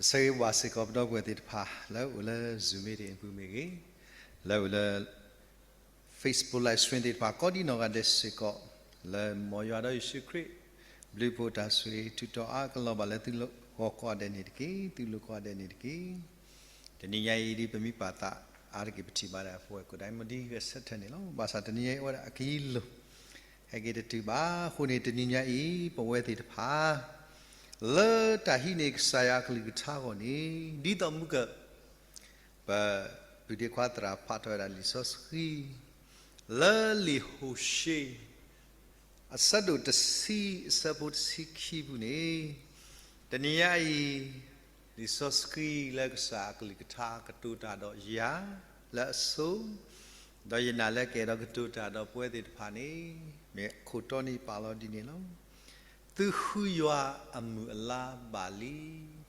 ဆၢဂ့ၤဘၣ်စ့ၢ်ကီးပဒီပုၢ်ဝဲၢ်သ့ၣ်တဖၣ် လၢအိၣ်လၢ Zoom meeting အပူၤမ့ၢ်ဂ့ၤ, လၢအိၣ်လၢ Facebook live stream သ့ၣ်တဖၣ် ကိးဒံနီၢ်ဂၤဒဲးစ့ၢ်ကီး, လၢမ်ယွၤဒီးယ့ၣ်ၡူးခရံာ် ဘျုးဖှိၣ်တၢ်ဆိၣ်ဂ့ၤ ထုးထီၣ်အါကလီၤဘၣ်လၢသုဂီၢ်ကိးဂၤဒဲးန့ၣ်တက့ၢ်, သုလိၤကိးဂၤဒဲးန့ၣ်တက့ၢ်. တနံၤညါအံၤဒ်ပမ့ၢ်ပာ်သးအါတက့ၢ် ပထံၣ်ဘၣ်ဒၣ်ပဝဲၢ်ကိးဂၤဒဲး မ့ၢ်ဒ်ဂဲၤဆၢထၢၣ်န့ၣ်လီၤ. ဘၣ်ဆၣ်တနံၤညါအံၤအိၣ်ဝဲဒၣ်အကယံၤလီၤ ဟဲက့ၤတတုၤဘၣ်. အဃိန့ၣ် တနံၤညါအံၤ ပဝဲသ့ၣ်တဖၣ် လၢတၢ်ဟံးန့ၢ်ကစၢ်ယွၤအကလုၢ်ကထါအဂီၢ်န့ၣ် ဒ်သိးမုၢ်က ပပုၢ်ဒ့ခွါသရၣ်ဖးထီၣ်ဝဲဒၣ်လံာ်စီဆှံ လၢလံာ်ဟိၤၡ့ အဆၢဒိၣ်တဆံ အဆၢဖိတဆံခံပူၤန့ၣ်, တနံၤညါအံၤ လံာ်စီဆှံလၢကစၢ်အကလုၢ်ကထါကတိၤတၢ်ဒီးယၤ လၢအဆိ, ဒီးယနာ်လၢကအဲၣ်ဒိးကတိၤတၢ်ဒီးပဝဲသ့ၣ်တဖၣ်န့ၣ် မ့ၢ်ခိၣ်တီန့ၣ်ပာ်လီၤဒ်န့ၣ်လီၤ. သုဃုယွၤအမုၢ်အလါဘၣ်လံ.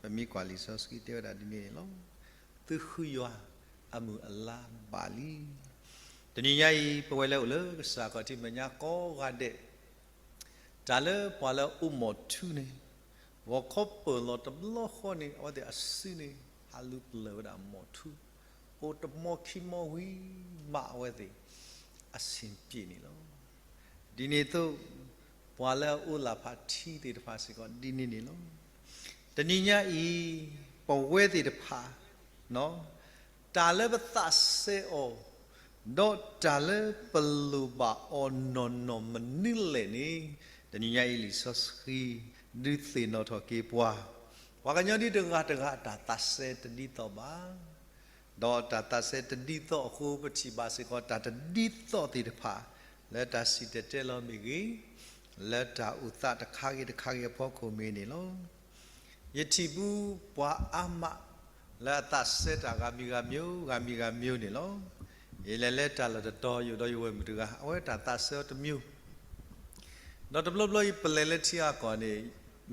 ပမ့ၢ်ကွၢ်လံာ်စီဆှံတဲဝဲဒၣ်ဒ်န့ၣ်န့ၣ်လီၤ. သုဃုယွၤအမုၢ်အလါဘၣ်လံ. တနံၤညါအံၤ ပဝဲလၢအိၣ်လၢကစၢ်ခီၣ်ထံးမဲာ်ညါကိးဂၤဒဲး တၢ်လၢပှၤလၢအအိၣ်မီၤထူန့ၣ် ဂီၤခီပၢၢ်လီၤတဘျီဃီန့ၣ် အဝဲသ့ၣ်အစုန့ၣ် ဟးလူၤပျၢၤဝဲဒၣ်မီၤထူ, အိၣ်တမီခံမီဝံၤမး အဝဲသ့ၣ်အဆင်ပြေန့ၣ်လီၤ. ဒ်န့ၣ်အသိး ပှၤလၢအအိၣ်လၢ်ဖးထံသ့ၣ်တဖၣ်စ့ၢ်ကီးဒ်န့ၣ်န့ၣ်လီၤ. တနံၤညါအံၤ ပဝဲသ့ၣ်တဖၣ် တၢ်လၢပသးစဲအီၤ ဒီးတၢ်လၢပလိၣ်ဘၣ်အီၤနီၢ်နီၢ်မနုၤလဲၣ်န့ၣ် တနံၤညါအံၤလံာ်စီဆှံ ဒုးသ့ၣ်နီၣ်ထီၣ်က့ၤပှၤ, ပှၤကညီဒ်တဂၤတဂၤအတၢ်သးစဲတဒ်သိးဘၣ်. ဒီးတၢ်သးစဲတဒ်သိးအဃိ ပထံၣ်ဘၣ်စ့ၢ်ကီးတၢ်တဒ်သိးသ့ၣ်တဖၣ် လၢတၢ်စံၣ်တဲၤတဲလီၤမ့ၢ်ဂ့ၤ, လၢတၢ်အိၣ်သးတခါဂ့ၤတခါဂ့ၤအဖီခိၣ်မ့ၢ်န့ၣ်လီၤ. ယထံၣ်ဘူးပှၤအါမး လၢအသးစဲတၢ်ဂၤမံၤဂၤမံၤ ဂၤမံၤဂၤမံၤန့ၣ်လီၤ. ယလဲၤလၢတၢ်လီၢ်တတီၤ ယအိၣ်ဒီးယဝဲၢ်မုၣ်တဂၤ အဝဲတၢ်သးစဲအီၤတမံၤ ဒီးတဘျီဘျီအံၤ ပလဲၤလၢထံဂၤကီၢ်ဂၤန့ၣ်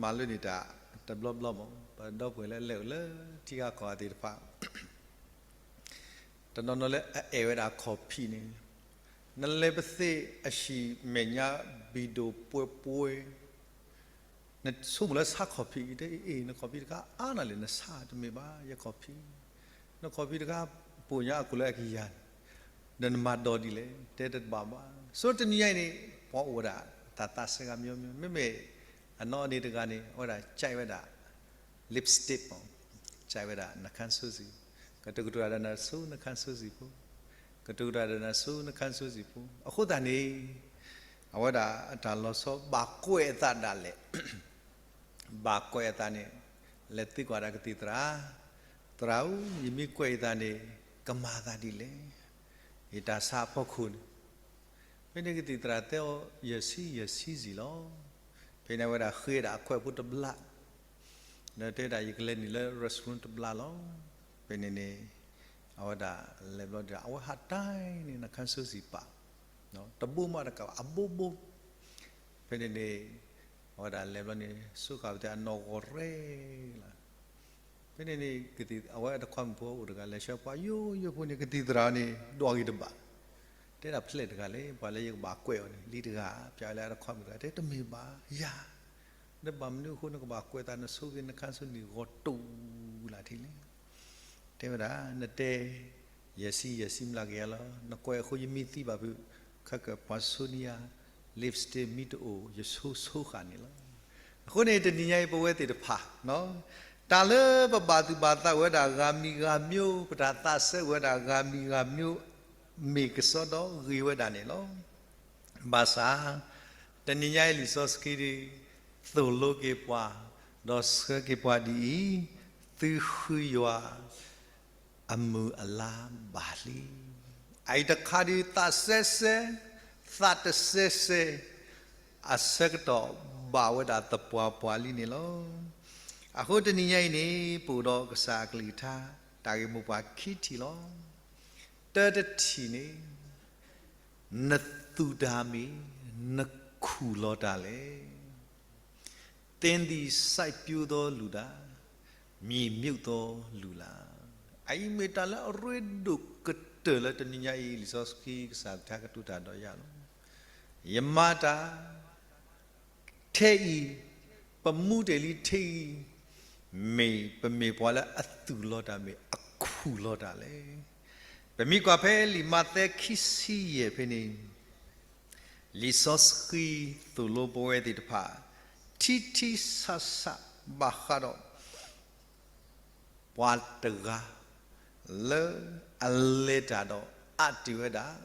မၤလိန့ၢ်တၢ်တဘျီဘျီမး ပဒီပုၢ်ဝဲၢ်လၢအလဲၤအိၣ်လၢထံဂၤကီၢ်ဂၤသ့ၣ်တဖၣ် တနီၤနီၤလၢအအဲၣ်ဝဲဒၣ်ခီၣ်ဖံးန့ၣ် နလဲၤပသ့ၣ်အဟံၣ်မဲာ်ညါဘံၣ်ဒိၣ်ပှဲၤပှဲၤ နဆိကမိၣ်လၢဆါခီၣ်ဖံး တဲအ့ၣ် နခီၣ်ဖံးတခါအါနၤလဲၣ် နဆါတမ့ၢ်ဘၣ် ယခီၣ်ဖံး, နခီၣ်ဖံးတခါ ပိာ်ညါအခိၣ်လၢအကယၤန့ၣ် ဒီးနမၤဒိးဒ်လဲၣ် တဲတဘၣ်ဘၣ်. ဆိတနံၤညါအံၤန့ၣ် ပှၤအိၣ်ဝဲဒၣ် တၢ်သးစဲဂၤမံၤမံၤ မ့မ့ၢ် အနီၢ်အန့ၣ်တဂၤန့ၣ် အဝဲဒၣ်ကဲဝဲဒၣ် lipstick မး ကဲဝဲဒၣ် နှာခမ်းစွပ်စစ်, ကတိၤကတိၤတၢ်ဒီး နှာခမ်းစွပ်စစ် ဖိ, ကတိၤကတိၤတၢ်ဒီး နှာခမ်းစွပ်စစ် ဖိ, အဃိသတးန့ၣ် အဝဲဒၣ်အတၢ်လီၤဆီဘၣ်ကွဲးအသးဒၣ်လဲာ် ဘၣ်ကွဲးအသးန့ၣ် လဲၤသံကွၢ်ဒၣ်ကသံၣ်သရၣ်, သရၣ်ဧၢ, ယမ့ၢ်ကွဲးအသးန့ၣ် ကမၤအသးဒ်လဲၣ်, ယတၢ်ဆါအဖီခိၣ်န့ၣ် ဖဲန့ၣ်ကသံၣ်သရၣ်တဲအီၤ ယဲၢ်ဆံ ယဲၢ်ဆံဆံလီၤ. ဖဲန့ၣ်အဝဲဒၣ်ဃ့ဒၣ်အခွဲးဖိတဘျါ ဒီးတဲဒၣ် ယကလဲၤနုာ်လၢ restroom တဘျါလီၤ. ဖဲန့ၣ်န့ၣ် အဝဲဒၣ်လဲၤဘျီဒီး အဝဲဟးတဲန့ၣ် နှာခမ်းစွပ်စစ် ပာ်, တဘိမးတကးဘၣ် အဘိဘိ, ဖဲန့ၣ်န့ၣ် အဝဲဒၣ်လဲၤဘျီန့ၣ် စူဃာ်ဝဲသ့ၣ်အနီၢ်ဂီၤရဲလီၤ. ဖဲန့ၣ်န့ၣ် အဝဲအတခွါမုၣ်ဖိအိၣ်တဂၤ လဲၤဆှၢပှၤယိယိဖိန့ၣ် ကသံၣ်သရၣ်န့ၣ် ဒွးဂ့ၤတဘၣ်, တဲဒၣ်ဖဲလဲၣ်တဂၤလဲၣ် ပှၤလၢယကဘၣ်ကွဲးအီၤန့ၣ် လံတဂၤ, ပျးလၢအတခွါမုၣ်တဂၤ တဲတမ့ၢ်ဘၣ်ယၤ, နဘၣ်မနုၤအဃိနကဘၣ်ကွဲးသး နဆိဂ့ၤ နှာခမ်းစွပ်စစ် ဂီၤတိၢ်လၢ်ထံလဲၣ် တဲဝဲဒၣ် နတဲ ယဲၢ်ဆံ ယဲၢ်ဆံမျးကယၤလီၤ. နကွဲးအဃိ ယမ့ၢ်သံဘၣ်ဖုး ခဲကပှၤဆိနံယၤ lipstick မ့ၢ်တအိၣ် ယဆိဆိဃာ်န့ၣ်လီၤ. အဃိန့ၣ် တနံၤညါအံၤ ပဝဲသ့ၣ်တဖၣ် တၢ်လၢပဘၣ်သူၣ်ဘၣ်သးအိၣ်ဝဲဒၣ်ဂၤမံၤဂၤမံၤ, ပတၢ်သးစဲအိၣ်ဝဲဒၣ်ဂၤမံၤဂၤမံၤ မ့ၢ်ကစီဒီဂ့ၤဝဲဒၣ်န့ၣ်လီၤ. ဘၣ်ဆၣ် တနံၤညါအံၤလံာ်စီဆှံ သိၣ်လိက့ၤပှၤ, ဒီးဆှၢက့ၤပှၤဒ်အံၤ, သုဃုယွၤ အမုၢ်အလါဘၣ်လံ. အအံၤတခါဒုး သးစဲစဲ, သးတစဲစဲ, အဆၢကတီၢ်ဘၣ်ဝဲဒၣ်သပှၢ်ပှၢ်လံန့ၣ်လီၤ. အဃိတနံၤညါအံၤန့ၣ် ပအိၣ်ဒီးကစၢ်အကလုၢ်ကထါ တၢ်ဂ့ၢ်မိၢ်ပှၢ်ခံထံၣ်လီၤ. တၢတထံၣ်န့ၣ် နသူၣ်တၢ်မ့ၢ် နခူၣ်လီၤတၢ်လဲၣ်. သင်သည်စိုက်ပျိုးသောလူသာ, မြေမြုပ်သောလူလား. အအံၤမ့ၢ်တၢ်လၢအရ့ဒိၣ်ကတၢၢ်လၢတနံၤညါအံၤ လံာ်စီဆှံကစၢ်ကထါကတိၤတၢ်ဒီးယၤလီၤ. ယမၤတၢ် ထဲအံၤ, ပမူတ့ၢ်လံထဲအံၤ, မ့ၢ်ပမ့ၢ်ပှၤလၢအသူၣ်လီၤတၢ်မ့ၢ်အခူၣ်လီၤတၢ်လဲၣ်. ပမ့ၢ်ကွၢ်ဖဲလံာ်မးသဲခံဆံယဲၢ်ဖဲန့ၣ်, လံာ်စီဆှံသိၣ်လိပဝဲသ့ၣ်တဖၣ် ထံထံဆးဆးဘၣ်ဃးဒီး ပှၤတဂၤ လၢအလဲၤတၢ်ဒီးအးတ့ၢ်ဝဲဒၣ်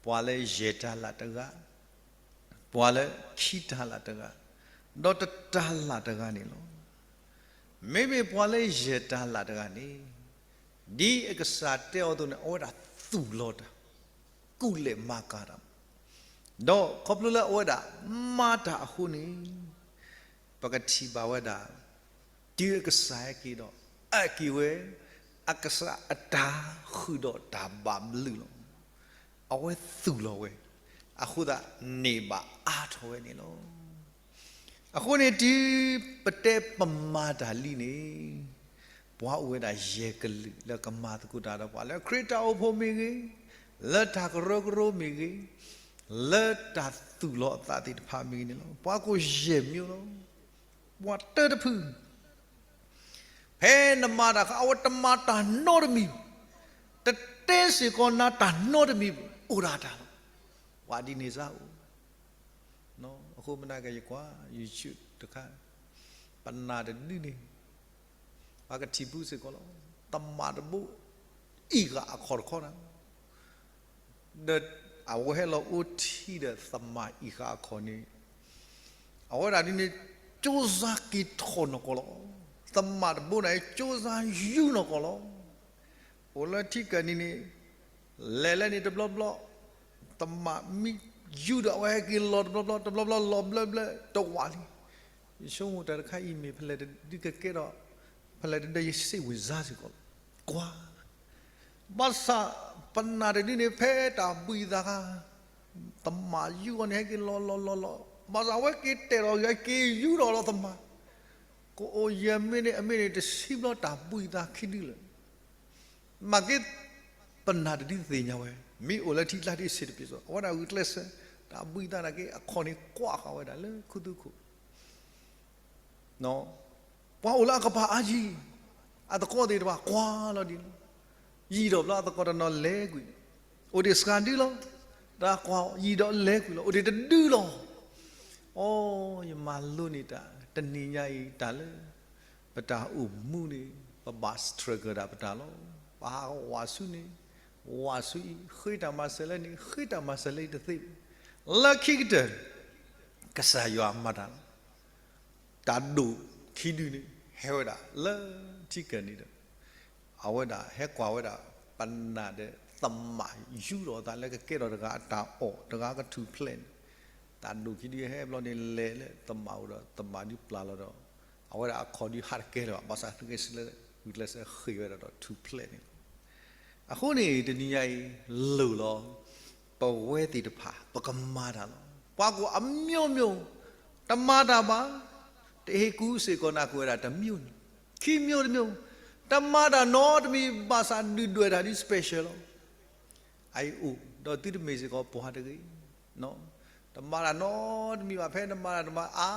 ပှၤလၢယဲၢ်တၤလၣ်တဂၤ, ပှၤလၢခံတၤလၣ်တဂၤ, ဒီးတတၤလၣ်တဂၤန့ၣ်လီၤ. မ့မ့ၢ်ပှၤလၢယဲၢ်တၤလၣ်တဂၤန့ၣ်, ဒ်အကစၢ်တဲအီၤအသိးန့ၣ် အဝဲဒၣ်သူၣ်လီၤတၢ်, ကူၣ်လဲၤမၤကၤတၢ်, ဒီးခီဖျိလၢအဝဲဒၣ်မၤတၢ်အဃိန့ၣ်, ပကထံၣ်ဘၣ်ဝဲဒၣ် တုၤအကစၢ်ဟဲက့ၤဒီး အးက့ၤဝဲ အကစၢ်အတၢ်ဃုာ်ဒီးတၢ်ဘၣ်ဘျုးလီၤ. အဝဲသူၣ်လီၤဝဲ, အဃိသတးန့ၣ်ဘၣ်အါထီၣ်ဝဲန့ၣ်လီၤ. အဃိန့ၣ် တုၤပတဲပမၤတၢ်လံန့ၣ်, ပှၤအိၣ်ဝဲဒၣ်ယဲၢ်ကလုာ်လၢကမၤသကိးတၢ်ဒီးပှၤ, လၢခရံာ်တၢ်အိၣ်ဖှိၣ်မ့ၢ်ဂ့ၤ, လၢတၢ်ကရၢကရိမ့ၢ်ဂ့ၤ, လၢတၢ်သူၣ်လီၤအသးသ့ၣ်တဖၣ်မ့ၢ်ဂ့ၤန့ၣ်လီၤ. ပှၤကိးယဲၢ်မံၤလီၤ. ပှၤတၢတဖု ဖဲနမၤတၢ်အခါ အဝဲတမၤတၢ်နီတမံၤ, တတဲစ့ၢ်ကီးနၤတၢ်နီတမံၤ, အိၣ်ဒၣ်တၢ်လီၤ. ပှၤဒ်န့ၣ်စ့ၢ်အိၣ်. အဃိမနၤက့ၤယကွၢ် YouTube တခါ, ပနၢ်တဒုန့ၣ် ပှၤကထံၣ်ပူစ့ၢ်ကီးလီၤ. သမၣ်တဘိ အံၣ်ဃာ်အခီၣ်တခီနၤ ဒီးအဝဲဟဲလီၤအိၣ်ထံဒီးသမၣ်အံၣ်ဃာ်အခီၣ်န့ၣ်, အဝဲဒၣ်ဒ်န့ၣ် ကၠိစါက့ၤထီၣ်နီၢ်ကီၢ်လီၤ. သမၣ်တဘိန့ၣ် ကၠိစါယူၢ်နီၢ်ကီၢ်လီၤ. အိၣ်လၢထံကၢၢ်နံၤန့ၣ် လဲၤလၢန့ၣ်တဘျီဘျီ, သမၣ်မ့ၢ်ယူၢ်ဒီးအဝဲဟဲက့ၤလီၤတဘျီဘျီ, တဘျီဘျီလီၤဘျၢဘျၢတဝးလံ. ယဆိကမိၣ်တၢ်တခါအံၤမ့ၢ်ဖဲလဲၣ် တဒုကကဲထီၣ်, ဖဲလဲၣ်တဒုယစ့ၣ်ဝံၤစါစ့ၢ်ကီးလီၤ. ကွၢ် ဘၣ်ဆၣ်ပနၢ်တဒုန့ၣ် ဖဲတၢ်ဘှံးသးခါ, သမၣ်ယူၢ်အီၤန့ၣ် ဟဲက့ၤလီၤလီၤလီၤလီၤ, ဘၣ်ဆၣ်အဝဲက့ၤတဲာ်လီၤဂ့ၤ က့ၤယူၢ်ထီၣ်လီၤသမၣ်, ကအိၣ်ယဲၢ်မံးနံးအမ့ၢ်န့ၣ် တဆံဘျီတၢ်ဘှံးသးခံဒုလၢာ်. မ့ၢ်က့ၤ ပနၢ်တဒုသ့ၣ်ညါဝဲ, မ့ၢ်အိၣ်လၢထံကျါဒ်စ့ၢ်တပ့ၤစီ, အဝဲဒၣ်ဂုာ်ကျဲးစၢး, တၢ်ဘှံးသးနာ်က့ အခီၣ်န့ၣ်ကွၢ်ဃာ်ဝဲဒၣ်လၢခူသူၣ်ခိၣ် ပှၤအိၣ်လၢအကပၤအါယံၤ, အသကိးသ့ၣ်တဖၣ်ကွၢ်လီၤဒ်န့ၣ်, ယံာ်ဒီးဘျီအသကိးတနီၤလဲၤကွံာ်, အိၣ်ဒံးစှၤဒုလီၤ, တၢ်ကွၢ်ယံာ်ဒီးလဲၤကွံာ်လီၤ, အိၣ်ဒံးတဒုလီၤ. အိ, ယမၤလိန့ၢ်တၢ်, တနံၤညါအံၤတၢ်လၢ ပတၢ်အိၣ်မူန့ၣ် ပဘၣ် struggle ဒၣ်ပတၢ်လီၤ. ပဟးဝးဆူန့ၣ်, ဝးဆူအံၤ, ဃ့တၢ်မၤစၢၤလၢန့ၣ်, ဃ့တၢ်မၤစၢၤလၢအံၤတသ့ဘၣ်. လၢခံကတၢၢ် ကစၢ်ယွၤမၤတၢ်လီၤ. တၢ်ဒိၣ်ခံဒုန့ၣ် ဟဲဝဲဒၣ်လၢထံကၢၢ်နံၤဒီး အဝဲဒၣ်ဟဲကွၢ်ဝဲဒၣ် ပနၢ်ဒီးသမၣ်ယူၢ်ထီၣ်အသးလၢကကဲထီၣ်တဂၤအတၢ်အီၣ် တဂၤကထူၣ်ဖျဲးန့ၣ်, တၢ်ဒိၣ်ခံဒုဟဲဘျီန့ၣ် လဲၤလၢသမၣ်အိၣ်ဒီး သမၣ်ဒုပျၢ်လီၤဒီး အဝဲဒၣ်အခီၣ်ဒုဟးတကဲလၢၤဘၣ်, ဘၣ်ဆၣ်ဂုာ်ကျဲးစၢးဃ့ၢ်ဝဲဒၣ်ဒီးထူၣ်ဖျဲးန့ၣ်လီၤ. အဃိန့ၣ် တနံၤညါအံၤ လိၣ်လီၤ ပဝဲသ့ၣ်တဖၣ် ပကမၤတၢ်လီၤ. ပှၤကိးအမျိုးမျိုး, တမၤတၢ်ဘၣ်, တဟ့ၣ်ကူစ့ၢ်ကီးနၤကွဲးဝဲဒၣ်တမျိုးန့ၣ်, ခံမျိုးတမျိုး, တမၤတၢ်နီတမံၤဘၣ်ဆၣ်ဒုၣ်ဒွဲၣ်တၢ်ဒ် special လီၤ. အအံၤအိၣ်ဒီးသုတမ့ၢ်စ့ၢ်ကီးပှၤတဂ့ၤ တမၤတၢ်နီတမံၤဘၣ်, ဖဲနမၤတၢ်တမၤအါ,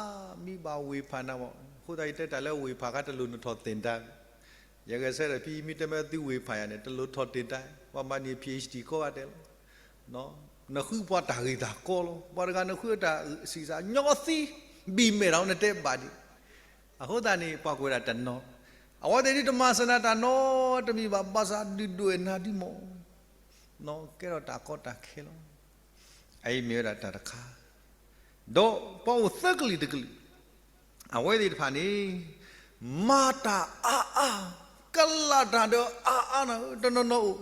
မ့ၢ်ဘၣ်ဝ့ၢ်ဖးနၤမး, အဃိသတးယတဲတၢ်လၢဝ့ၢ်ဖးခါတလိၣ်နထီၣ်သ့ၣ်တၢ်, ယဂဲၤဆၢထၢၣ်ဖဲမ့ၢ်တဲမ့ၢ်သုဝ့ၢ်ဖးယၤန့ၣ် တလိၣ်ထီၣ်သ့ၣ်တၢ်, ပှၤမၤန့ၢ် PhD ကိးဂၤဒဲးလီၤ. နဃုပှၤတၢ်ဂ့ၢ်တၢ်ကီလီၤ, ပှၤတဂၤနဃုတၢ်စံးစး ညီသံ ဘံၣ်မဲာ်ဒီးနတဲဘၣ်ဒံး, အဃိသတးန့ၣ် ပှၤကွဲးဒၣ်တနီၤ, အဝဲသ့ၣ်ဒ်တမၤစၢၤနၤတၢ်နီတမံၤဘၣ်, ဘၣ်ဆၣ်ဒုၣ်ဒွဲၣ်နၤဒ်မး ကဲထီၣ်တၢ်ကီတၢ်ခဲလီၤ. အအံၤမ့ၢ်ဝဲဒၣ်တၢ်တခါ, ဒီးပှၤအိၣ်သၢကလုာ်တကလုာ်, အဝဲသ့ၣ်တဖၣ်န့ၣ် မၤတၢ်အါအါ, ကလးတၢ်ဒီးအါအါနၤ, တနီၤနီၤအိၣ်,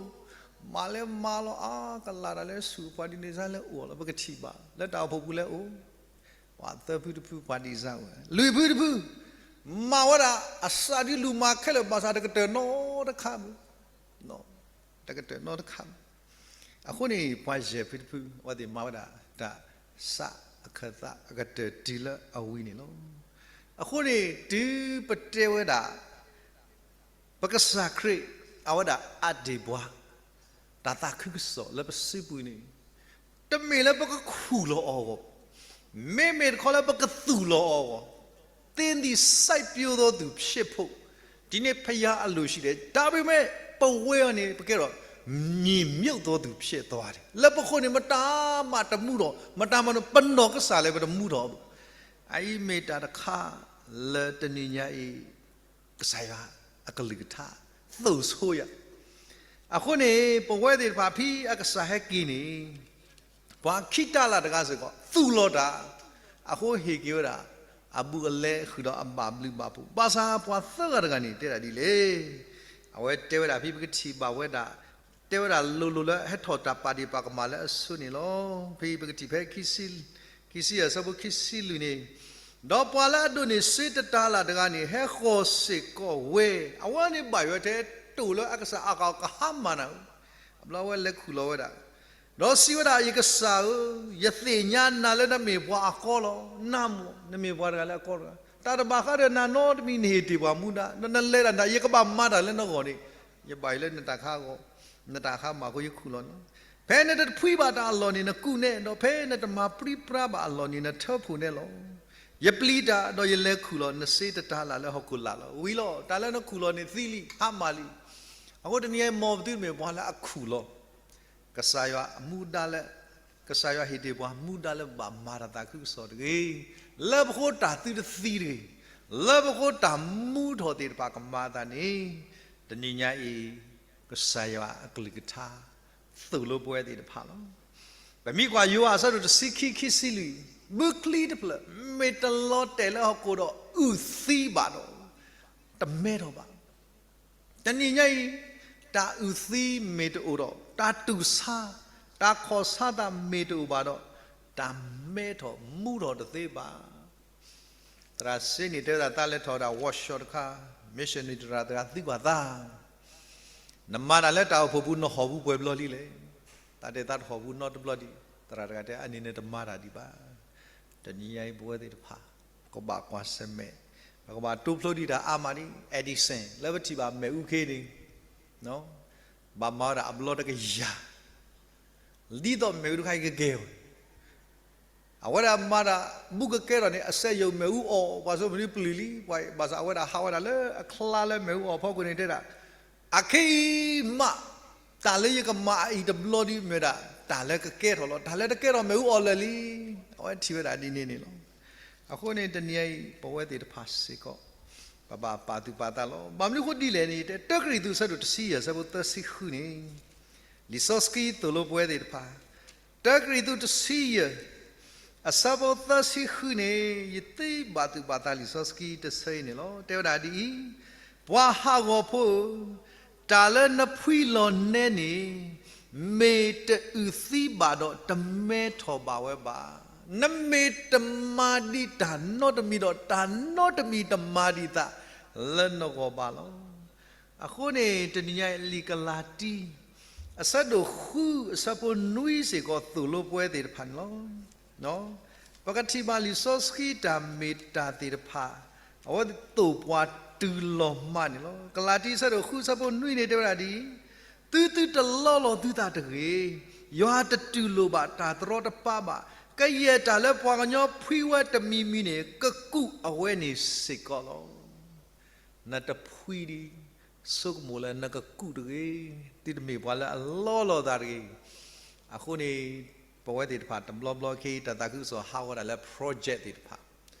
မၤလဲၤမၤလီၤအါ, ကလးတၢ်လၢဆူၣ်ပှၤဒ်န့ၣ်စ့ၢ်လၢအိၣ်လီၤ, ပကထံၣ်ဘၣ် လၢတၢ်အိၣ်ဖှိၣ်ပူၤလၢအိၣ်, ပှၤသၢဖုတဖု ပှၤဒ်စ့ၢ်အိၣ်, လွံၢ်ဖုတဖု မၤဝဲဒၣ်အစးဒ်လူၤမၤခဲလၢာ်ဘၣ်ဆၣ် တကတၢၢ်နီတခါဘၣ် တကတၢၢ်နီတခါဘၣ်. အဃိန့ၣ် ပှၤယဲၢ်ဖုတဖု အဝဲသ့ၣ်မၤဝဲဒၣ် တၢ်စးအခၢၣ်သးအကတၢၢ်တုၤလၢအဝံၤန့ၣ်လီၤ. အဃိန့ၣ် တုၤပတဲဝဲဒၣ် ပကစၢ်ခရံာ် အဝဲဒၣ်အးတ့ၢ်ပှၤ တၢ်သးခုကစီၣ်လၢပစုပူၤန့ၣ် တမ့ၢ်လၢပကခူၣ်လီၤအီၤအဂီၢ်, မ့မ့ၢ်တခီလၢပကသူၣ်လီၤအီၤအဂီၢ်, သင့်သည် စိုက်ပျိုးသောသူဖြစ်ဖို့ ဒီနေ့ဘုရားအလိုရှိတယ် ဒါပေမဲ့ ပဝဲအံၤန့ၣ် ပကဲဒီး မြေမြုပ်သောသူဖြစ်သွားတယ် လၢပဃိန့ၣ် မတၤမးတမူထီၣ် မတၤမး ပနီၢ်ကစၢ်လၢပတမူထီၣ် အအံၤမ့ၢ်တၢ်တခါ လၢတနံၤညါအံၤ ကစၢ်ယွၤအကလုၢ်ကထါ သိၣ်ဆိယၤ အဃိန့ၣ် ပဝဲသ့ၣ်တဖၣ်ဖဲအကစၢ်ဟဲက့ၤန့ၣ် ပှၤခံတၤလၣ်တဂၤစ့ၢ်ကီး သူၣ်လီၤတၢ် အဃိဟ့ၣ်က့ၤဝဲဒၣ် အဘူးအလဲဃုာ်ဒီးအဘၣ်ဘျုးဘၣ်ဖှိၣ် ဘၣ်ဆၣ်ပှၤသၢဂၤတဂၤန့ၣ် တဲဒၣ်ဒ်လဲၣ် အဝဲတဲဝဲဒၣ်ဖဲပကထံၣ်ဘၣ်ဝဲဒၣ် တဲဝဲဒၣ်လိၤလိၤလၢဟဲထီၣ်တၢ်ပာ်ဒ့ၣ်ပာ်ကမၣ်လၢအဆိန့ၣ်လီၤ. ဖဲပကထံၣ်ဖဲ ခံဆံယဲၢ် အဆၢဖိခံဆံလွံၢ်န့ၣ်, ဒီးပှၤလၢအဒိးန့ၢ်စ့တတၤလၣ်တဂၤန့ၣ် ဟဲဃီၤစ့ၢ်ကီးဝဲ, အဝဲန့ၣ်ဘၣ်ယွၤထဲတိာ်လၢအကစၢ်အဂီၢ်ကဟါမၢ်နၤဧၢ, အဘျီအဝဲလဲၤခူၣ်လီၤဝဲဒၣ်, ဒီးစံးဝဲဒၣ်, ယကစၢ်ဧၢ, ယသ့ၣ်ညါနၤလၢနမ့ၢ်ပှၤအကီလီၤ. နၢ်မၢ်, နမ့ၢ်ပှၤတဂၤလၢအကီတဂၤ, တၢ်တဘၣ်ဃးဒီးနၤနီတမံၤ နဟ့ၣ်တ့ၢ်ပှၤမူဒါ, ဒီးနလဲၤဒၣ်နၤ ယကဘၣ်မၤတၢ်လၢနဂီၢ်န့ၣ်, ယဘၣ်ယိၣ်လၢနတၢ်ခါအဂီၢ်, နတၢ်ခါမၢ်အဃိယခူၣ်လီၤန့ၣ်လီၤ. ဖဲနတတဖှံဘၣ်တၢ်အလီၢ်န့ၣ် နကူးနဲ, ဒီးဖဲနတမၤပြံပြါဘၣ်အလီၢ်န့ၣ် နထၢဖှိၣ်နဲလီၤ. ယပျံၤတၢ်, ဒီးယလဲၤခူၣ်လီၤ, နစ့တတၤလၣ်လၢဟီၣ်ခိၣ်လာ်လီၤ. ဝံၤလီၤ, တၢ်လၢနခူၣ်လီၤန့ၣ်သံလံ, ဟါမၢ်လံ. အဃိတနံၤအံၤ မ်ပသုတမ့ၢ်ပှၤလၢအခူၣ်လီၤ ကစၢ်ယွၤအမူဒါလၢ, ကစၢ်ယွၤဟ့ၣ်တ့ၢ်ပှၤမူဒါလၢဘၣ်မၤတၢ်သးခုကစီၣ်တဂ့ၤ, လၢပဃိတၢ်သုတသံတဂ့ၤ, လၢပဃိတၢ်မူထီၣ်သ့ၣ်တဖၣ်ကမၤအသးန့ၣ်, တနံၤညါအံၤ ကစၢ်ယွၤအကလုၢ်ကထါ သိၣ်လိပဝဲသ့ၣ်တဖၣ်လီၤ. ပမ့ၢ်ကွၢ်ယိၤဟၣ်အဆၢဒိၣ်တဆံခံ ခံဆံလွံၢ်, ဘုချံတဖျၢၣ် မ့ၢ်တလီၤတဲာ်လၢဟီၣ်ခိၣ်ဒီးအုၣ်သံဘၣ်ဒီး, တမဲထီၣ်ဘၣ်. တနံၤညါအံၤ, တၢ်အုၣ်သံမ့ၢ်တအိၣ်ဒီး, တၢ်တူၢ်ဆါ, တၢ်ခီၣ်ဆါသးမ့ၢ်တအိၣ်ဘၣ်ဒီး, တၢ်မဲထီၣ်မူထီၣ်တသ့ဘၣ်. သရၣ်စ့န့ၣ်တဲဝဲဒၣ် သးလဲၤထီၣ်ဝဲဒၣ် workshop တခါ, missionary တရၣ်တဂၤသံကွၢ်သး, နမၤတၢ်လၢတၢ်အိၣ်ဖှိၣ်ပူၤ နဟီၣ်ပူၤပှဲၤဘျီလံလဲၣ်. သးတဲသးတဟီၣ်ပူၤနီတဘျီဒံး, သရၣ်တဂၤတဲ အန့ၣ်နတမၤတၢ်ဒံးဘၣ်. တနံၤညါအံၤပဝဲသ့ၣ်တဖၣ်, ပကဘၣ်ကွၢ်ဆၢၣ်မဲာ်, ပကဘၣ်တိဖျိဒံးတၢ်အါမးဒံး, Edison လၢပထံၣ်ဘၣ်မ့ၣ်အူခ့န့ၣ်, ဘၣ်မၤဝဲဒၣ်အဘျီတကယၤ, ဒ်သိးမ့ၣ်အူတခါအံၤကကဲဝဲ အဝဲဒၣ်မၤတၢ်ဘူးကကဲထီၣ်န့ၣ် အစက်ရုပ်မ့ၣ်အူအီၣ်, ပှၤစိမ့ၣ်ဒုပျုၢ်လံ, ဘၣ်ဆၣ်အဝဲဒၣ်ဟးဝဲဒၣ်လၢအချါလၢမ့ၣ်အူအီၣ်ဖီခိၣ်န့ၣ်တဲဒၣ်, အခဲအံၤမး, တၢ်လၢယကမၤအအံၤတဘျီဒံးမ့ၢ်ဒၣ်, တၢ်လၢကကဲထီၣ်လီၤ. တၢ်လၢတကဲထီၣ်မ့ၣ်အူအီၣ်လၢာ်လံ. အဝဲထံၣ်ဝဲဒၣ်ဒ်န့ၣ်န့ၣ်လီၤ. အဃိန့ၣ်တနံၤအံၤ ပဝဲသ့ၣ်တဖၣ်စ့ၢ်ကီး, ပဘၣ်ပာ်သူၣ်ပာ်သးလီၤ. ဘၣ်မနုၤဃိဒ်လဲၣ်န့ၣ် တၢကရံၣ်သူး အဆၢဒိၣ်တဆံယဲၢ် အဆၢဖိသၢဆံဃုန့ၣ်, လံာ်စီဆှံသိၣ်လိပဝဲသ့ၣ်တဖၣ်, တၢကရံၣ်သူးတဆံယဲၢ်, အဆၢဖိသၢဆံဃုန့ၣ်, ယသ့ဘၣ်သူၣ်ဘၣ်သးလံာ်စီဆှံတဆၢအံၤန့ၣ်လီၤ. တဲဝဲဒၣ်ဒ်အံၤ, ပှၤဟးဂီၤဖိဧၢ, တၢ်လၢနဖှံလီၤနဲန့ၣ်, မ့ၢ်တအုၣ်သံဘၣ်ဒီးတမဲထီၣ်ဘၣ်ဝဲဘၣ်. နမ့ၢ်တမၤဒံးတၢ်နီတမံၤဒီး တၢ်နီတမံၤတမၤဒံးသးလၢနဂီၢ်ဘၣ်လီၤ. အဃိန့ၣ် တနံၤညါအံၤ လံာ်ကလၤတံ အဆၢဒိၣ်ဃု အဆၢဖိနွံစ့ၢ်ကီး သိၣ်လိပဝဲသ့ၣ်တဖၣ်န့ၣ်လီၤ. ပကထံၣ်ဘၣ်လံာ်စီဆှံတၢ်မ့ၢ်တၢ်သ့ၣ်တဖၣ်, အဝဲသိၣ်ပှၤတုၤလီၤမးန့ၣ်လီၤ. ကလၤတံ အဆၢဒိၣ်ဃု အဆၢဖိနွံန့ၣ် တဲဝဲဒၣ်ဒ်အံၤ, သုသုတလီလီၤသုသးတဂ့ၤ. ယွၤတတူၢ်လိာ်ဘၣ်တၢ်တရီတပါဘၣ်. ကယဲၢ်တၢ်လၢပှၤကညီဖှံဝဲတမံၤမံၤန့ၣ် ကကူးအဝဲန့ၣ်စ့ၢ်ကီးလီၤ. နတဖှံဒံး, ဆိကမိၣ်လၢနကကူးတဂ့ၤ, သုတမ့ၢ်ပှၤလၢအလီလီၤသးတဂ့ၤ. အဃိန့ၣ်, ပဝဲသ့ၣ်တဖၣ်တဘျီဘျီခဲအံၤ တၢ်သးခုကစီၣ်ဟးဂီၤဒၣ်လၢ project သ့ၣ်တဖၣ်,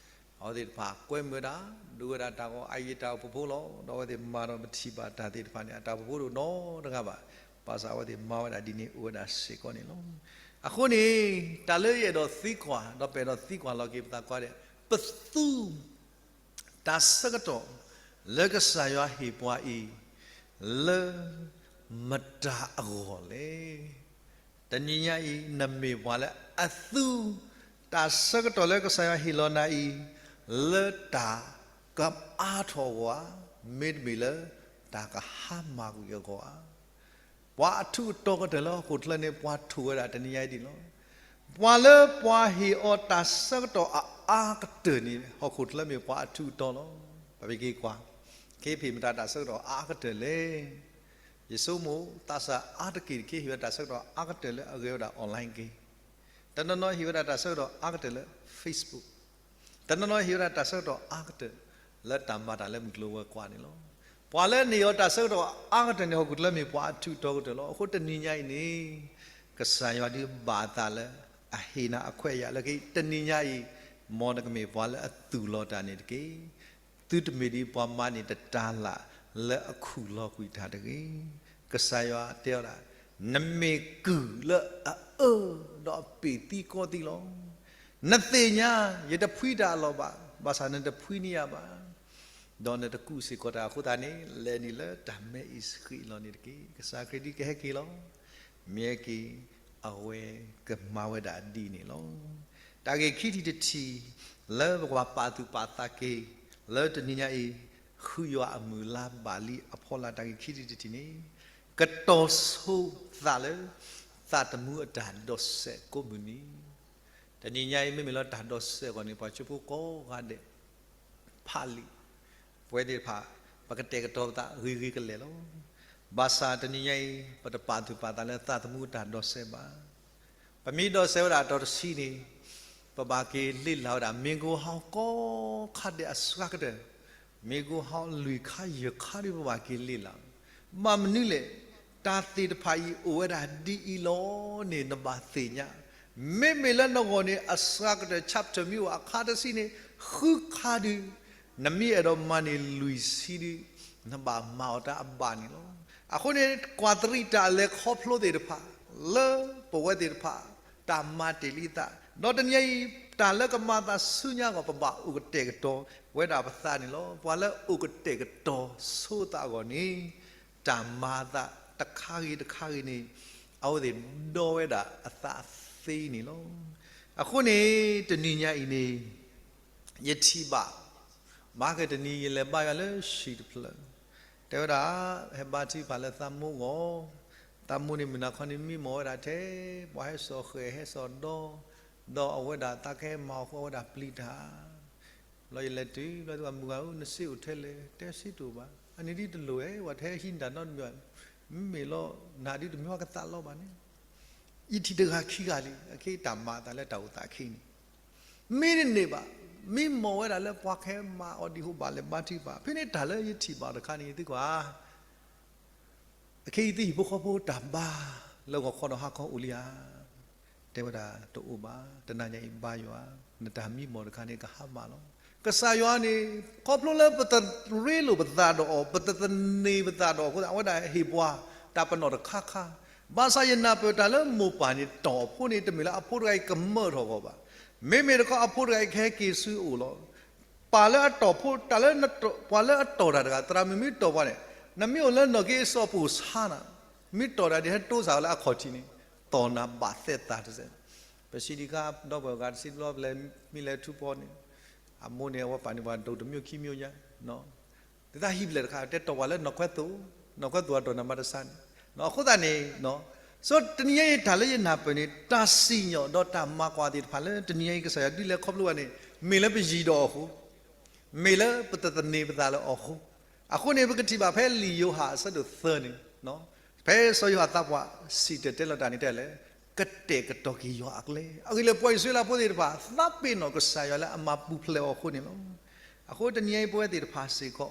အဝဲသ့ၣ်တဖၣ်ကွဲမုာ်ဝဲဒၣ်, ဒိးဝဲဒၣ်တၢ်ဂီၤအအံၤတၢ်အိၣ်ဖှိၣ်ဖိလီၤ. ဒီးအဝဲသ့ၣ်မၤဒီးပထံၣ်ဘၣ်တၢ်သ့ၣ်တဖၣ်န့ၣ် အတၢ်အိၣ်ဖှိၣ်ဖိတအိၣ်နီတဂၤဘၣ်. ဘၣ်ဆၣ်အဝဲသ့ၣ်မၤဝဲဒၣ်ဒ်န့ၣ်အိၣ်ဝဲဒၣ်စ့ၢ်ကီးန့ၣ်လီၤ. အဃိန့ၣ်, တၢ်လၢယအဲၣ်ဒိးသံကွၢ်, ဒီးပအဲၣ်ဒိးသံကွၢ်လီၤက့ၤပသးကိးဂၤဒဲး, ပသူ တၢ်ဆၢကတီၢ်လၢကစၢ်ယွၤဟ့ၣ်ပှၤအံၤ လၢမတၤအဂီၢ်လဲၣ်. တနံၤညါအံၤ နမ့ၢ်ပှၤလၢအသူ တၢ်ဆၢကတီၢ်လၢကစၢ်ယွၤဟ့ၣ်လီၤနၤအံၤ လၢတၢ်ကအါထီၣ်အဂီၢ်ဧါ, မ့တမ့ၢ်လၢတၢ်ကဟါမၢ်ကွံာ်အဂီၢ်ဧါ. ပှၤအထူးအတီၤကတၢၢ်လၢဟီၣ်ခိၣ်ချၢန့ၣ် ပှၤထိၣ်ဝဲဒၣ်တနံၤညါအံၤဒ်န့ၣ်လီၤ. ပှၤလၢပှၤဟ့ၣ်အီၤတၢ်ဆၢကတီၢ်အအါကတၢၢ်န့ၣ် ဟီၣ်ခိၣ်ချၢမ့ၢ်ပှၤအထူးအတီၤလီၤ. ပမ့ၢ်က့ၤကွၢ်, ခဲအံၤမတၤတၢ်ဆၢကတီၢ်အအါကတၢၢ်လဲၣ်. ယဆိကမိၣ် သးစၢ်အါတက့ၢ်တခီ ဟ့ၣ်ဝဲဒၣ်တၢ်ဆၢကတီၢ်အါကတၢၢ်လၢအဂဲၤဝဲဒၣ် online က့ၤ, တနီၤနီၤဟ့ၣ်ဝဲဒၣ်တၢ်ဆၢကတီၢ်အါကတၢၢ်လၢ Facebook, တနီၤနီၤဟ့ၣ်ဝဲဒၣ်တၢ်ဆၢကတီၢ်အါကတၢၢ် လၢတၢ်မၤတၢ်လၢမုၢ်ကျိၤဝဲၤကွာ်န့ၣ်လီၤ. ပှၤလၢန့ၢ်အီၤတၢ်ဆၢကတီၢ်အါကတၢၢ်န့ၣ် ဟီၣ်ခိၣ်ချၢမ့ၢ်ပှၤအထူးအတီၤကတၢၢ်လီၤ. အဃိတနံၤညါအံၤန့ၣ် ကစၢ်ယွၤဒုးဘၣ်အသးလၢ အဟ့ၣ်နၤအခွဲးအယာ်လၢခံ တနံၤညါအံၤ မ်နကမ့ၢ်ပှၤလၢအသူၣ်လီၤတၢ်န့ၣ်တက့ၢ်. သုတမ့ၢ်ဒ်ပှၤမၤန့ၢ်တတၤလၣ်လၢအခူၣ်လီၤကွံာ်တၢ်တဂ့ၤ. ကစၢ်ယွၤတဲဝဲဒၣ်, နမ့ၢ်ကုၢ်လၢအအၢဒီးအပ့ၢ်သံကီသံလီၤ. နသ့ၣ်ညါ ယတဖှံတၢ်အလီၢ်ဘၣ်, ဘၣ်ဆၣ်နတဖှံန့ၢ်ယၤဘၣ်, ဒီးနတကူးစ့ၢ်ကီးတၢ်အဃိသတးန့ၣ် လဲၤနုာ်လၢတၢ်မဲအံၤဃံးအလီၢ်န့ၣ်တက့ၢ်. ကစၢ်ခရံာ်ဒုးကဟဲက့ၤလီၤ. မ့ၢ်ဟဲက့ၤ အဝဲကမၤဝဲဒၣ်ဒ်န့ၣ်လီၤ. တၢ်ဂ့ၢ်ခံထံၣ်တထံၣ် လၢပကဘၣ်ပာ်သူၣ်ပာ်သးက့ၤ လၢတနံၤညါအံၤ ဃုယွၤအမုၢ်လါဘၣ်လံအဖီလာ် တၢ်ဂ့ၢ်ခံထံၣ်တထံၣ်န့ၣ် ကတီၤဆိသးလၢ သးသမူအတၢ်ဒိးစဲးကိးမုၢ်နံၤ. တနံၤညါအံၤ မ့မ့ၢ်လၢတၢ်ဒိးစဲးအဂီၢ်န့ၣ် ပှၤကၠိဖိကိးဂၤဒဲး ဖးလံာ်, ပဝဲသ့ၣ်တဖၣ် ပကတဲာ်ကတီၤပသးဂ့ၤဂ့ၤကလဲာ်လီၤ. ဘၣ်ဆၣ်တနံၤညါအံၤ ပတပာ်သူၣ်ပာ်သးလၢသးသမူအတၢ်ဒိးစဲးဘၣ်. ပမ့ၢ်ဒိးစဲးဝဲဒၣ်အတီၤတဆံန့ၣ် ပဘၣ်က့ၤလ့ၢ်လၢ်ဝဲဒၣ် မ့ၢ်ကိဟီကိးခါဒဲးအစှၤကတၢၢ်, မ့ၢ်ကိဟီလွံၢ်ခါယဲၢ်ခါဒ်ပဘၣ်က့ၤလ့ၢ်လၢ်, ဘၣ်မနုၤလဲၣ်, တၢ်သ့ၣ်တဖၣ်အံၤအိၣ်ဝဲဒၣ်ဒ်အံၤလီၤန့ၣ် နဘၣ်သ့ၣ်ညါ. မ့မ့ၢ်လၢနဂီၢ်န့ၣ် အစှၤကတၢၢ် chapter မ့ၢ်အိၣ်အခါတဆံန့ၣ် ဃုခါဒုး, နမ့ၢ်အဲၣ်ဒိးမၤန့ၢ်လွံၢ်ဆံဒုး, နဘၣ်မၤအီၤတၢ်အဘၣ်န့ၣ်လီၤ. အဃိန့ၣ် ကွၢ်တရံးတၢ်အလဲၤခီဖျိသ့ၣ်တဖၣ် လၢပဝဲသ့ၣ်တဖၣ် တၢ်မၤတ့ၢ်လံအသး, ဒီးတနံၤညါအံၤ တၢ်လၢကမၤသးဆူညါအဂီၢ် ပဘၣ်အိၣ်ကတဲာ်ကတီၤဝဲဒၣ်ပသးန့ၣ်လီၤ. ပှၤလၢအိၣ်ကတဲာ်ကတီၤဆိသးအဂီၢ်န့ၣ် တၢ်မၤအသးတခါဂ့ၤတခါဂ့ၤန့ၣ် အဝဲသ့ၣ်ဒီဝဲဒၣ်အသးသ့န့ၣ်လီၤ. အဃိန့ၣ် တနံၤညါအံၤန့ၣ် ယထံၣ်ဘၣ် ဘၣ်ဃးတနံၤယလဲၤဘါယွၤလၢဟံၣ်တဖျၢၣ်, တဲဝဲဒၣ် ဟဲဘါထုကဖၣ်လၢသးမိၢ်ဂီၢ်, သးမိၢ်န့ၣ်မုၢ်နၤခီန့ၣ် မံမီၢ်ဝဲဒၣ်ထဲ ပှၤဟဲစိာ်ဃဲၣ်ဟဲစိာ်ဒီ, ဒီးအဝဲဒၣ်သးကဟဲမၤအီၤအဃိ အဝဲဒၣ်ပျံၤတၢ် ဘျီယလဲၤတုၤ ဘျီသးမုၢ်ဂၤဧၢ နစ့အိၣ်ထဲလဲၣ်, တဲစ့တအိၣ်ဘၣ်, အန့ၣ်ဒ်တလိၣ်ဧါ, ပှၤတဟဲဟံးနတၢ်နီတမံၤဘၣ်, မ့မ့ၢ်လီၤ နၤဒ်တမ့ၢ်ဝဲကသးလီဘၣ်န့ၣ်, ယထံၣ်တဂၤခံဂၤလံ အခဲအံၤတၢ်မၤအသးလၢတၢ်အိၣ်သးခဲအံၤန့ၣ် မ့ၢ်တန့ၢ်ဘၣ်, မံမီၢ်ဝဲဒၣ်လၢပှၤကဟဲမၤအီၤဒ်ဟိဘၣ်လဲၤဘါထုကဖၣ်, ဖဲန့ၣ်တၢ်လၢယထံၣ်ဘၣ်တခါန့ၣ် သုကွၢ် အခဲအံၤသုဟံၣ်ဖိဃီဖိတၢ်ဘါ လၢဂီၤခီဒီးဟါခီအိၣ်လံဧါ, တဲဝဲဒၣ်တအိၣ်ဘၣ်, တနၤညါအံၤဘါယွၤ, နတၢ်မံမီၢ်တခါန့ၣ် ကဟါမၢ်လီၤ. ကစၢ်ယွၤန့ၣ် ခီဖျိလၢပတရ့လိာ်ပသးဒီးအီၤ, ပတသန့ၤပသးဒီးအီၤအဃိသတး အဝဲဒၣ်ဟ့ၣ်ပှၤတၢ်ပနီၣ်တခါခါ, ဘၣ်ဆၣ်ယနၢ်ပၢၢ်တၢ်လၢမိၢ်ပၢ်န့ၣ်တီၢ်အဖိန့ၣ် တမ့ၢ်လၢအဖိတဂၤအံၤကမၢထီၣ်အဂီၢ်ဘၣ်. မ့မ့ၢ်တခီအဖိတဂၤအံၤကဟဲက့ၤဆူအအိၣ်လီၤ. ပာ်လၢအတီၢ်ဖိ တၢ်လၢ ပှၤလၢအတီၢ်တၢ်တဂၤ သရၣ်မုၣ်မ့ၢ်တီၢ်ပှၤန့ၣ်, နမ့ၢ်အိၣ်လၢနီၢ်က့အစီအပူၤဆါနၤ, မ့ၢ်တီၢ်တၢ်ဒ်ဟဲတိစၢ်ဝဲလၢအခီၣ်ထံးန့ၣ်, တီၢ်နၤဘၣ်သဲးသးတစဲး. ပစံးဒံးခါ ဒီပုၢ်ဝဲၢ်ဂၤတဆံတဘျီ ပလဲၤမံလဲၤထူပီန့ၣ်, အမိၢ်န့ၣ် အဝဲပာ်န့ၢ်ပှၤဒိၣ်တမျိးခံမျိးညါ, သုသးဟံၣ်ဖျဲၣ်တခါ တဲတီၢ်ပှၤလၢနီၢ်ခွဲသိး, နီၢ်ခွဲသိးအတီၢ်နၤမၤတဆါန့ၣ်, အဃိသတးန့ၣ် so တနံၤညါအံၤတၢ်လၢယနၢ်ပၢၢ်န့ၣ် တၢ်စံၣ်ညီၣ်ဒီးတၢ်မၤကွၢ်သ့ၣ်တဖၣ်လၢတနံၤညါအံၤ ကစၢ်ယွၤဒုးလဲၤခီဖျိဘၣ်န့ၣ် မ့ၢ်လၢပယံၤဒီးအီၤအဃိ, မ့ၢ်လၢပတသန့ၤပသးလၢအီၤအဃိ, အဃိန့ၣ် ပကထံၣ်ဘၣ်ဖဲလံာ်ယိၤဟၣ်အဆၢဒိၣ်သၢန့ၣ်, ဖဲစီၤယိၤဟၣ်သးပှၢ်စံၣ်တဲၤတဲလီၤတၢ်န့ၣ်တဲလဲၣ်, ကတဲာ်ကတီၤက့ၤယွၤအကျဲ, အဂ့ၢ်လၢပှၤအံၣ်စရ့လးဖိသ့ၣ်တဖၣ် သးပ့ၤနီၣ်ကစၢ်ယွၤလၢအမၤပူၤဖျဲးအီၤအဃိန့ၣ်လီၤ. အဃိတနံၤညါအံၤပဝဲသ့ၣ်တဖၣ်စ့ၢ်ကီး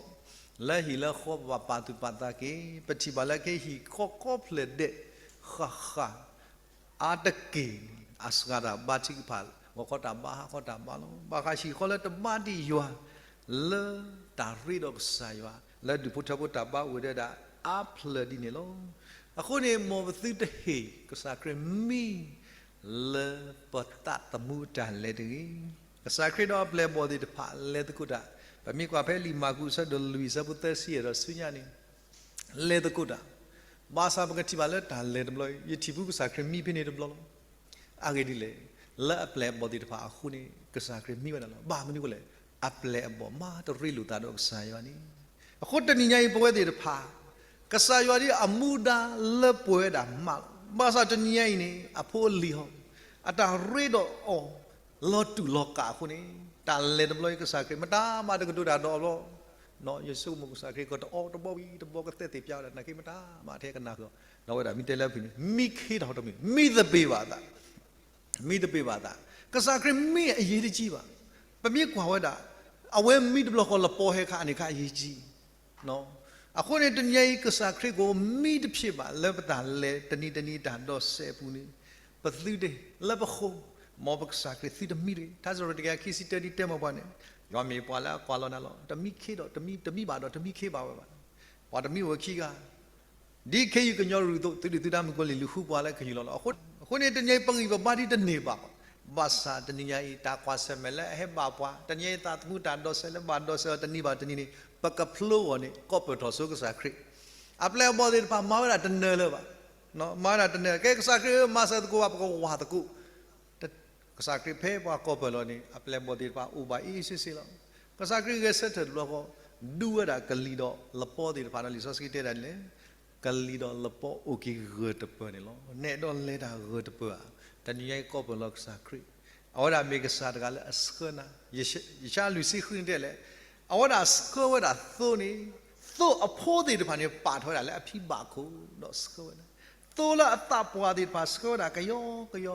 လၢဟံၣ်လၢဃီ ပဘၣ်ပာ်သူၣ်ပာ်သးက့ၤ, ပထံၣ်ဘၣ်လၢကဟံၣ်ဃီကိးဖျၢၣ်ဒဲး ဃၣ်ဃၣ် အါတက့ၢ်န့ၣ် အစှၤတၢ်ဘါထုကဖၣ် ဂီၤခီတၢ်ဘါ ဟါခီတၢ်ဘါလီၤ. ဘၣ်ဃးဟံၣ်ဃီလၢတဘါဒံးယွၤ လၢတၢ်ရ့ဒီးကစၢ်ယွၤ လၢဒူၣ်ဖိထၢဖိတၢ်ဘါအိၣ်ဝဲဒၣ်အါဖျၢၣ်ဒ်န့ၣ်လီၤ. အဃိန့ၣ် မ်ပသုတဟ့ၣ်ကစၢ်ခရံာ်မံ လၢပသးသမူတၢ်လဲၤတဂ့ၤ. ကစၢ်ခရံာ်ဒီးအပျဲၢ်အဘီၣ်သ့ၣ်တဖၣ်လဲၤသကိးတၢ်, ပမ့ၢ်ကွၢ်ဖဲလံာ်မၢ်ကူးအဆၢဒိၣ်လွံၢ်အဆၢဖိသၢဆံယဲၢ်ဒီးဆူညါန့ၣ် လဲၤသကိးတၢ်, ဘၣ်ဆၣ်ပကထံၣ်ဘၣ်လၢတၢ်လဲၤတဘျီအံၤ ယထံၣ်ဖုကစၢ်ခရံာ်မံဖဲန့ၣ်တဘျီလီၤ. အဂ့ၢ်ဒ်လဲၣ်, လၢအပျဲၢ်အဘီၣ်သ့ၣ်တဖၣ်အဃိန့ၣ် ကစၢ်ခရံာ်မံဝဲဒၣ်လီၤ. ဘၣ်မနုၤအဃိလဲၣ်, အပျဲၢ်အဘီၣ်မးတရ့လိာ်သးဒီးကစၢ်ယွၤန့ၣ်. အဃိတနံၤညါအံၤပဝဲသ့ၣ်တဖၣ် ကစၢ်ယွၤဒ်အမူဒါလၢပှဲၤဝဲဒၣ်မးလီၤ. ဘၣ်ဆၣ်တနံၤညါအံၤန့ၣ် အဖိအလံၤဟီ အတၢ်ရ့ဒီးအီၤ လီၤတူာ်လီၤကာ်အဃိန့ၣ် တၢ်လဲၤတဘျီအံၤ ကစၢ်ခရံာ် မတၤမးတကတိၤတၢ်ဒီးအီၤဘျီ, ယဆိကမိၣ်ကစၢ်ခရံာ် ကတအီတဘီဝံၤတဘီ ကသဲသ့ၣ်ပျးဝဲဒၣ် နာ်က့မတၤမးထဲကနၣ်ဃုာ်အီၤ, ဒီးဝဲဒၣ်မ့ၢ်တဲလၢအဖုၣ်န့ၣ် မံခ့ထီၣ်တမံၤ မံသပ့ၤဘၣ်အသး မံသပ့ၤဘၣ်အသး, ကစၢ်ခရံာ်မံအရေးတကြီးဘၣ်. ပမ့ၢ်ကွၢ်ဝဲဒၣ်, အဝဲမံတဘျီဃီ လပီဟဲခါအန့ၣ်ခါအရေးကြီး. အဃိန့ၣ် တနံၤညါအံၤ ကစၢ်ခရံာ်ကမံတဖျ့ဘၣ် လၢပတၢ်လဲၤတနံၤတနံၤတၢ်ဒိးစဲးအပူၤန့ၣ်, ပသုတ့ၢ်လၢပဃိ, မ်ပကစၢ်ခရံာ်သုတမံတဂ့ၤ. ထါစံးပတြၢၤတကယၤခံဆံတၢ ဒ်တဲမၤပှၤန့ၣ်, ယွၤမ့ၢ်ပှၤလၢအကွၢ်လီၤနၤလီၤ. တမံခ့ဒီးတမံ, တမံဘၣ်ဒီးတမံခ့ဘၣ်ဝဲဘၣ်. ပှၤတမံအိၣ်ဝဲခံဂၤ ဒ်ခ့ယုၢ်ကညီရူၢ်အသိး, သုဒုၣ်သုဒါမုၣ်ကီၤလံၢ် လူၤဃုပှၤလၢခ့ယုၢ်လီၤလီၤ. အဃိန့ၣ် တနံၤညါအံၤ ပဂံၢ်ပဘါဒ်တန့ၢ်ဘၣ်ဘၣ်. ဘၣ်ဆၣ်တနံၤညါအံၤ တၢ်ကွၢ်ဆၢၣ်မဲာ်လၢအဟဲဘၣ်ပှၤ, တနံၤညါအံၤ သးသမူတၢ်ဒိးစဲးလၢဘၣ်ဒိးစဲးအီၤတနံၤဘၣ်တနံၤန့ၣ် ပကဖျိအဂီၢ်န့ၣ် ကိးပၢၢ်ထီၣ်ဆိကစၢ်ခရံာ်. အပျဲၢ်အဘီၣ်သ့ၣ်တဖၣ် မၤဝဲဒၣ်တနၢၤလၢၤဘၣ်. မၤဝဲဒၣ်တနၢၤ, ကဲ ကစၢ်ခရံာ်ဧၢ မၤစၢၤသကိးဘၣ်, ပကဝၤသကိး ကစၢ်ခရံာ်ဖဲပှၤကိးပၢၢ်လီၤန့ၣ် အပျဲၢ်အဘီၣ်သ့ၣ်တဖၣ်အိၣ်ဘၣ်အ့ၣ်အ့ၣ်စ့စ့လီၤ. ကစၢ်ခရံာ်ဂဲၤဆၢထၢၣ်တဘျီဃီ ဒူဝဲဒၣ်ကလံၤဒီးလပီသ့ၣ်တဖၣ်ဒီး လံာ်စီဆှံတဲဒၣ်ဒ်လဲၣ်, ကလံၤဒီးလပီအိၣ်က့ၤဂၢၢ်တပၢၢ်န့ၣ်လီၤ. နအဲၣ်ဒိးလဲၤတၢ်ဂၢၢ်တပၢၢ်ဧါ. တနံၤညါအံၤကိးပၢၢ်လီၤကစၢ်ခရံာ်, အဝဲဒၣ်မ့ၢ်ကစၢ်တဂၤလၢအဆှၢနၤ, ယၡါယၤလွံၢ်ဆံဃုန့ၣ်တဲလဲၣ်, အဝဲဒၣ်ဆှၢဝဲဒၣ်သိန့ၣ်, သိအဖိသ့ၣ်တဖၣ်န့ၣ် ပာ်ထီၣ်ဝဲဒၣ်လၢအဖံဘၣ်ခိၣ်ဒီးဆှၢဝဲဒၣ်, သိလၢအသးပှၢ်သ့ၣ်တဖၣ်ဆှၢဝဲဒၣ်ကယီကယီ,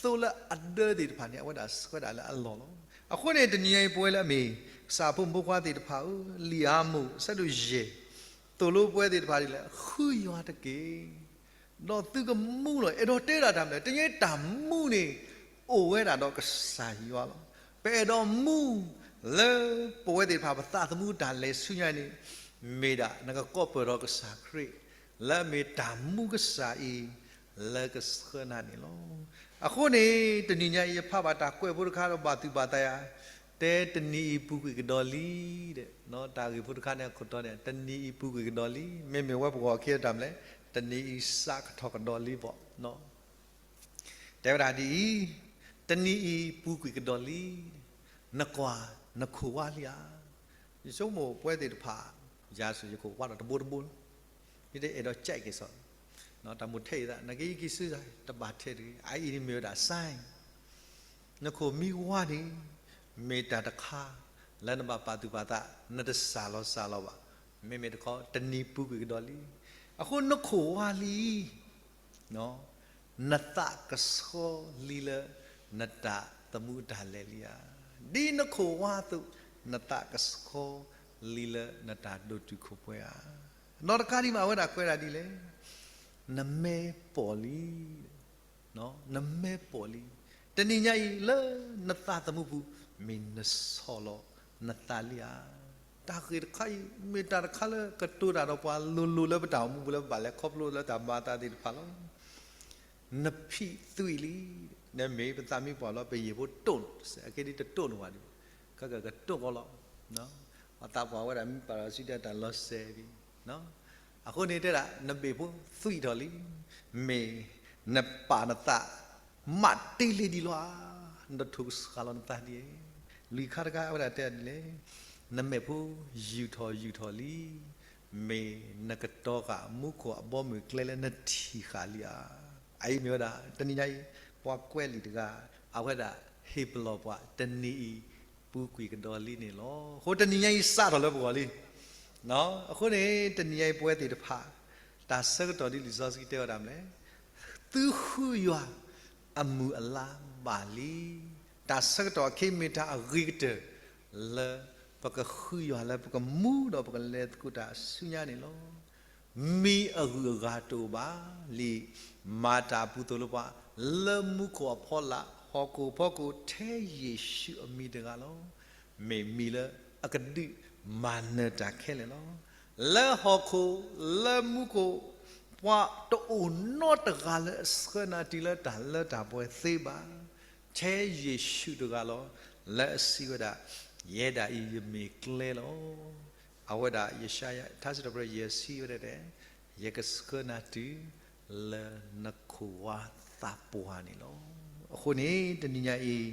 သိလၢအဒၢသ့ၣ်တဖၣ်န့ၣ် အဝဲဒၣ်ဆှၢဝဲဒၣ်လၢအလီၢ်လီၤ. အဃိန့ၣ် တနံၤညါအံၤ ပဝဲလၢအမ့ၢ် ကစၢ်ဖိမုၣ်ဖိခွါသ့ၣ်တဖၣ်ဧၢ, လံာ်ဧမူး အဆၢဒိၣ်ယဲၢ်, သိၣ်လိပဝဲသ့ၣ်တဖၣ်ဒ်လဲၣ်, ဃုယွၤတက့ၢ် ဒီးသုကမူလီၤ. အဲၣ်ဒိးတဲဒၣ်တၢ်မနုၤလဲၣ်, တနံၤညါအံၤတၢ်မူန့ၣ် အိၣ်ဝဲဒၣ်ဒီးကစၢ်ယွၤလီၤ. ပအဲၣ်ဒိးမူလၢပဝဲသ့ၣ်တဖၣ် ပသးသမူတၢ်လဲၤဆူညါန့ၣ် မ့ၢ်ဒၣ်နကကိးပၢၢ်ထီၣ်ကစၢ်ခရံာ် လၢအမ့ၢ်တၢ်မူကစၢ်အံၤ လၢကဆှၢနၤန့ၣ်လီၤ. အဃိန့ၣ် တနံၤညါအံၤ ယဖးဘၣ်တၢ်ကွဲးဖိတခါဒီးဘၣ်သူၣ်ဘၣ်သးယၤ, တဲတနံၤအံၤပူၤကွံာ်ကဒီးလံ, တၢ်ဂ့ၢ်ဖိတခါန့ၣ်အခိၣ်တီန့ၣ် တနံၤအံၤပူၤကွံာ်ကဒီးလံ. မ့မ့ၢ်ဝဲပဂီၢ်ခံတၢ်မနုၤလဲၣ်, တနံၤအံၤစးကထီၣ်ကဒီးလံဘၣ်. တဲဝဲဒၣ်ဒ်အံၤ, တနံၤအံၤပူၤကွံာ်ကဒီးလံ, နကွၢ်နခိၣ်ဝါလံဧါ. ယဆိကမိၣ်ပဝဲသ့ၣ်တဖၣ်, ယၤစ့ၢ်ယခိၣ်ဝါဒီးတဘိတဘိလီၤ. ယတအဲၣ်ဒိးကဲက့ၤစီၤ, တၢ်မိၣ်ထဲအံၤသး နကဟံးက့ၤစုစၢ် တဘၣ်ထဲတဂ့ၤ. အအံၤန့ၣ်မ့ၢ်ဝဲဒၣ်စဲ နခိၣ်မံဝါန့ၣ် မ့ၢ်တၢ်တခါ လၢနဘၣ်ပာ်သူၣ်ပာ်သး နတစှၤလီၤစှၤလီၤဘၣ်. မ့မ့ၢ်တခီ တနံၤပူၤကွံာ်ကဒီးလံ. အဃိနခိၣ်ဝါလံ နသးကဆှီလံလၢ နတၢ်သမူတၢ်လဲၤလံဧါ. ဒ်နခိၣ်ဝါအသိး နသးကဆှီလံလၢနတၢ်ဒိၣ်တုာ်ခိၣ်ပှဲၤဧါ. နီၢ်တခါဒံးမး အဝဲဒၣ်ကွဲးဒၣ်ဒ်လဲၣ်, နမဲာ်ပိာ်လံ. နမဲာ်ပိာ်လံ. တနံၤညါအံၤလၢနသးသမူပူၤ မ့ၢ်နဆီၣ်လီၤနသးလံဧါ. တၢ်ဂ့ၢ်တခါအံၤ မ့ၢ်တၢ်တခါလၢကတိၤတၢ်ဒီးပှၤလိၤလိၤလၢပတၢ်အိၣ်မူပူၤလၢပဘၣ်လဲၤခီဖျိလၢတၢ်မၤအသးသ့ၣ်တဖၣ်လီၤ. နဖံးသွံၣ်လံ. နမ့ၢ်ပသးမံပှၢ်လီၤ ပယဲၢ်ဖိတိၢ်စဲး အကဲဒ်တတိၢ်န့ၣ်ဘၣ်ဒီး ကကတိၢ်ကီးလီၤ. ပှၤသးပှၢ်ဝဲဒၣ်မံပာ်လီၤစုဒီးတၢ်လီၤစဲးဖံ အဃိန့ၣ်တဲဒၣ် နဘ့ၣ်ဖိသွံၣ်ထီၣ်လံ. မ့ၢ်နပာ်နသး မးတ့ၢ်လံဒံးလီၤဧါ. နတထိၣ်ကစှၤလီၤနသးဒံးဧါ. လွံၢ်ခါတခါအဝဲဒၣ်တဲဒ်လဲၣ်, နမဲာ်ဖိယူာ်ထီၣ်ယူာ်ထီၣ်လံ. မ့ၢ်နကတီၤဃာ်မူခိၣ်အဘီမုၢ်ကျဲလၢနထံၣ်ဃာ်လံဧါ. အအံၤမ့ၢ်ဝဲဒၣ် တနံၤညါအံၤ ပှၤကွဲးလံာ်တဂၤ အဝဲဒၣ်ဟ့ၣ်ပလီၢ်ပှၤ တနံၤအံၤ ပူၤကွံာ်ကဒီးလံန့ၣ်လီၤ. အဃိတနံၤညါအံၤစးထီၣ်လၢပဂီၢ်လံ. အဃိန့ၣ် တနံၤညါအံၤပဝဲသ့ၣ်တဖၣ် တၢ်ဆၢကတီၢ်ဒ်လံာ်စီဆှံတဲဝဲဒၣ်မနုၤလဲၣ်, သုဃုယွၤအမုၢ်အလါဘၣ်လံ. တၢ်ဆၢကတီၢ်အခံမ့ၢ်တၢ်အဂ့ၤကတၢၢ် လၢပကဃုယွၤလၢပကမူဒီးပကလဲၤသကိးတၢ်ဆူညါန့ၣ်လီၤ. မံၤအဂုၤအဂၤတအိၣ်ဘၣ်. လံာ်မၤတၢ်အပူၤသိၣ်လိပှၤ လၢမူခိၣ်အဖီလာ် ဟီၣ်ခိၣ်ဖီခိၣ် ထဲယ့ၣ်ၡူးအမံၤတဂၤလီၤ. မ့ၢ်မံၤလၢအကဒုးမၤနၢၤတၢ်ခဲလၢာ်လီၤ. လၢဟီၣ်ခိၣ် လၢမူခိၣ် ပှၤတအိၣ်နီတဂၤလၢအဆှၢနၤတုၤလၢတၢ်လၢတၢ်ပှဲၤသ့ဘၣ်. ထဲယ့ၣ်ၡူးတဂၤလီၤ. လၢအစံးဝဲဒၣ် ယဲဒၣ်အံၤယမ့ၢ်ကျဲလီၤ. အဝဲဒၣ်ယၡါယၤ ထါစံးထီၣ်ပတြၢၤ ယဲၢ်ဆံဝဲဒၣ်တဲ, ယကဆှၢနၤတုၤ လၢနခိၣ်ဝါသးပှၢ်န့ၣ်လီၤ. အဃိန့ၣ် တနံၤညါအံၤ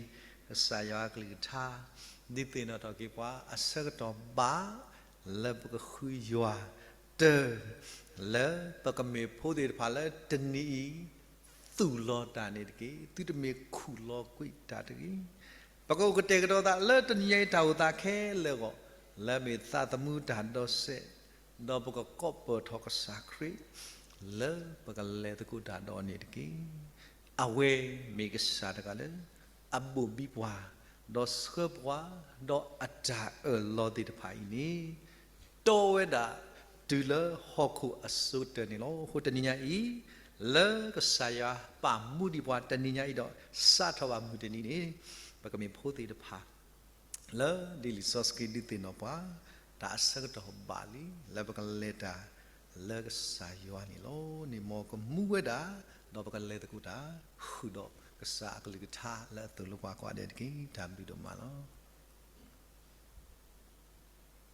ကစၢ်ယွၤအကလုၢ်ကထါ ဒုးသ့ၣ်နီၣ်ထီၣ်က့ၤပှၤ အဆၢကတီၢ်ဘၣ် လၢပကဃုယွၤ တၢ် လၢပကမ့ၢ်ဖိသ့ၣ်တဖၣ်လၢတနံၤအံၤ သူၣ်လီၤတၢ်န့ၣ်တက့ၢ်. သုတမ့ၢ်ခူၣ်လီၤကွံာ်တၢ်တဂ့ၤ. ပကအိၣ်ကတဲာ်ကတီၤသးလၢတနံၤညါအံၤတၢ်အိၣ်သးခဲလၢာ်အဂီၢ် လၢအမ့ၢ်သးသမူတၢ်ဒိးစဲး ဒီးပကကိးပၢၢ်ထီၣ်ကစၢ်ခရံာ် လၢပကလဲၤသကိးတၢ်ဒီးအီၤန့ၣ်တက့ၢ်. အဝဲမ့ၢ်ကစၢ်တဂၤလၢ အဘိၣ်ဘံပှၤ ဒီးဆှၢပှၤ, ဒီးအတၢ်အၢၣ်လီၤသ့ၣ်တဖၣ်အံၤန့ၣ် တီဝဲဒၣ်တုၤလၢဟီၣ်ခိၣ်အစိၤကတၢၢ်န့ၣ်လီၤ. အဃိတနံၤညါအံၤ လၢကစၢ်ယွၤပာ်မူဒံးပှၤတနံၤညါအံၤဒီး စးထီၣ်ဘၣ်မုၢ်တနံၤန့ၣ် ပကမ့ၢ်ဖိသ့ၣ်တဖၣ် လၢဒ်လံာ်စီဆှံဒုးသ့ၣ်နီၣ်ပှၤ တၢ်အဆၢကတီၢ်ဘၣ်လံ လၢပကလဲၤတၢ်လၢကစၢ်ယွၤန့ၣ်လီၤ. န့ၣ်မ်ကမူဝဲဒၣ် ဒီးပကလဲၤသကိးတၢ် ဃုာ်ဒီးကစၢ်အကလုၢ်ကထါလၢအသိၣ်လိပှၤကိးဂၤဒဲးတက့ၢ်. တၢ်ဘျုးဒိၣ်မးလီၤ.